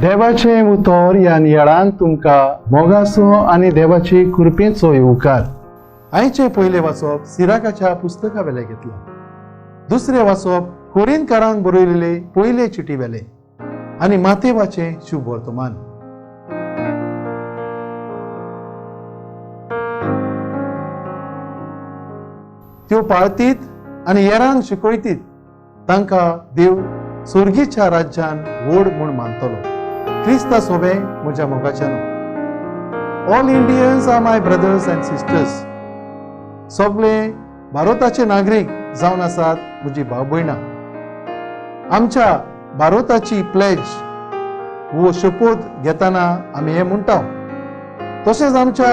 देवाचें उतर ह्या नियाळान तुमकां मोगाचो आनी देवाची कृपेचो येवकार. आयचें पयलें वाचप सिराकाच्या पुस्तका वेलें घेतलां. दुसरें वाचप कोरिनकारांक बरयलेले पयले चिटी वेलें आनी मातेवाचें शुभ वर्तमान. त्यो पाळतीत आनी येरांक शिकयतीत तांकां देव स्वर्गीच्या राज्यान व्हड म्हूण मानतलो. क्रिस्ता सोबे म्हज्या मोगाच्यान. All Indians are my brothers and sisters. सगळे भारताचे नागरीक जावन आसात म्हजी भाव भयणां. आमच्या भारताची प्लेज वो शपोत घेतना आमी हें म्हणटा. तशेंच आमच्या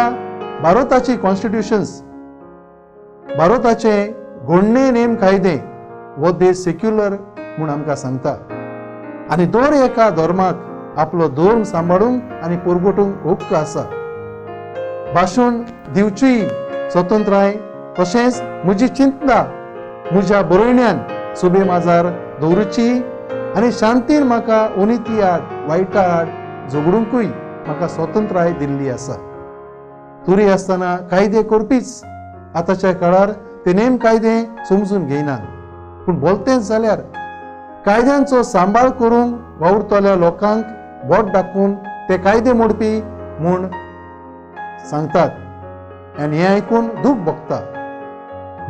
भारताची कॉन्स्टिट्युशन्स, भारताचे घोडणे नेम कायदे हो देश सेक्युलर म्हूण आमकां सांगता आनी दर एका धर्माक आपलो धर्म सांबाळूंक आनी पुरगोटूंक हक्क आसा. भाशण दिवची स्वतंत्राय तशेंच म्हजी चिंतना म्हज्या बरोवण्यान सुबे माजार दवरुची आनी शांतीन म्हाका अनिती आड वायटा आड झगडुंकूय म्हाका स्वतंत्राय दिल्ली आसा. तरी आसतना कायदे करपीच आतांच्या काळार ते नेम कायदे समजून घेयनात. पूण बोलतेंच जाल्यार कायद्यांचो सांबाळ करूंक वावुरतल्या लोकांक बोट दाखोवन ते कायदे मोडपी म्हूण सांगतात आनी हें आयकून दूख भोगता.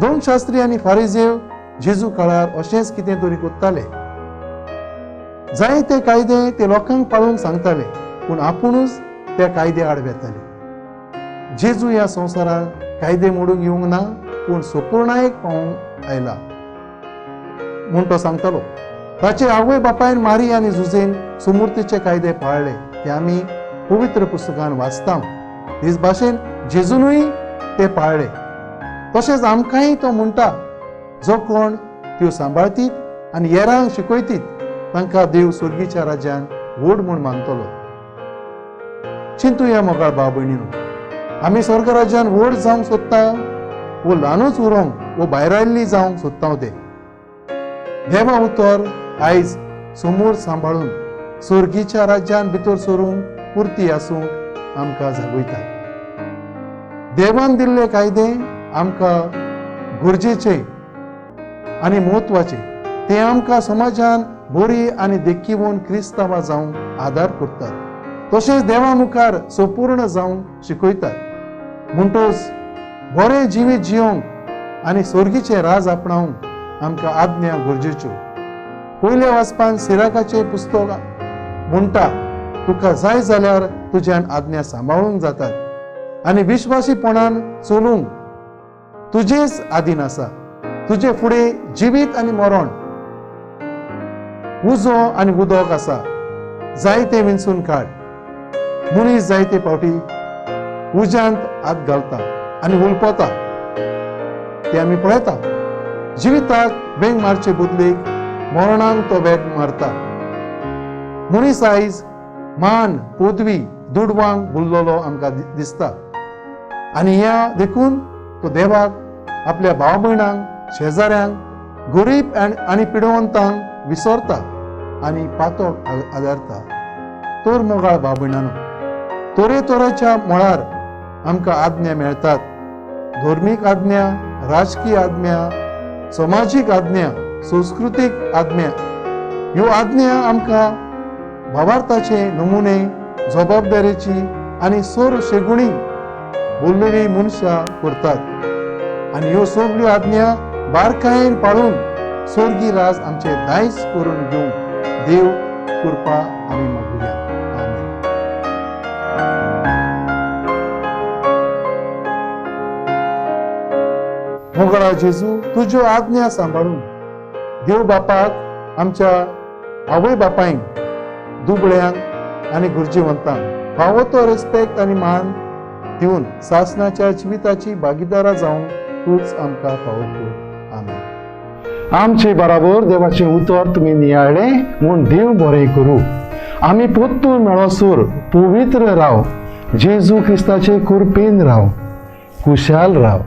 धर्मशास्त्री आनी फारिजेव जेजू काळार अशेंच कितें तरी करताले. जायते कायदे ते लोकांक पाळूंक सांगताले पूण आपुणूच त्या कायदे आड वेताले. जेजू ह्या संवसारांत कायदे मोडूंक येवंक ना पूण सोपूर्णायक पावूंक आयला म्हूण तो सांगतालो. ताचे आवय बापायन मारी आनी जुझेन सुमूर्तीचे कायदे पाळ्ळे ते आमी पवित्र पुस्तकान वाचता. तेच भाशेन जेजूनूय ते पाळ्ळे. तशेंच आमकांय तो म्हणटा, जो कोण त्यो सांबाळतीत आनी येरांक शिकयतीत तांकां देव स्वर्गीच्या राज्यान व्हड म्हूण मानतलो. चिंतुया मोगाळ भाव भयणीनो, आमी स्वर्ग राज्यान व्हड जावंक सोदता वो ल्हानूच उरोंक वो भायर आयिल्ली जावंक सोदता ते. देवा उतर आयज समोर सांबाळून स्वर्गीच्या राज्यान भितर सरूंक पुरती आसूंक आमकां जागयता. देवान दिल्ले कायदे आमकां गरजेचे आनी म्हत्वाचे. ते आमकां समाजान बरी आनी देखीवन क्रिस्तांवां जावंक आदार करतात. तशेंच देवा मुखार संपूर्ण जावंक शिकयतात. म्हणटच बरें जिवीत जियोंक आनी स्वर्गीचें राज आपणावंक आमकां आज्ञा गरजेच्यो. पयल्या वाचपान सिराकाचें पुस्तक म्हणटा, तुका जाय जाल्यार तुज्यान आज्ञा सांबाळूंक जातात आनी विश्वासीपणान चलूंक तुजेच आदीन आसा. तुजे फुडें जिवीत आनी मरण, उजो आनी उदक आसा. जाय तें विंचून काड. मनीस जायते फावटी उज्यांत हात घालता आनी हुलपता ते आमी पळयता. जिविताक वेंग मारचे बदलेक मरणाक तो वेग मारता. मनीस आयज मान पदवी दुडवांक बुल्लोलो आमकां दिसता आनी ह्या देखून तो देवाक आपल्या भाव भयणांक, शेजाऱ्यांक, गरीब आनी पिडवंतांक विसरता आनी पातक आदारता. तर मोगाळ भाव भयणानो, तरेतरेच्या मळार आमकां आज्ञा मेळटात. धर्मीक आज्ञा, राजकीय आज्ञा, समाजीक आज्ञा, संस्कृतीक आज्ञा. ह्यो आज्ञा आमकां भावार्थाचे नमुने, जबाबदारेची आनी सोर शेगुणी बोल्लेली मनशां करतात आनी ह्यो सगल्यो आज्ञा बारकायेन पाळून स्वर्गी राज आमचे दायज करून घेवंक देव कृपा आमी मागुया. आमेन. मोगळा जेजू, तुज्यो आज्ञा सांबाळून देव बापाक, आमच्या आवय बापायंक, दुबळ्यांक आनी गरजेवंतांक फावो तो रेस्पेक्ट आनी मान दिवन सासणाच्या जिविताची भागीदारा जावंक तूंच आमकां फावो कर. आमेन. आमचे बराबर देवाचें उतर तुमी नियाळ्ळें म्हूण देव बरें करूं. आमी पोत्तून मेळोसर पवित्र राव, जेजू क्रिस्ताचे कृपेन राव, खुशाल राव.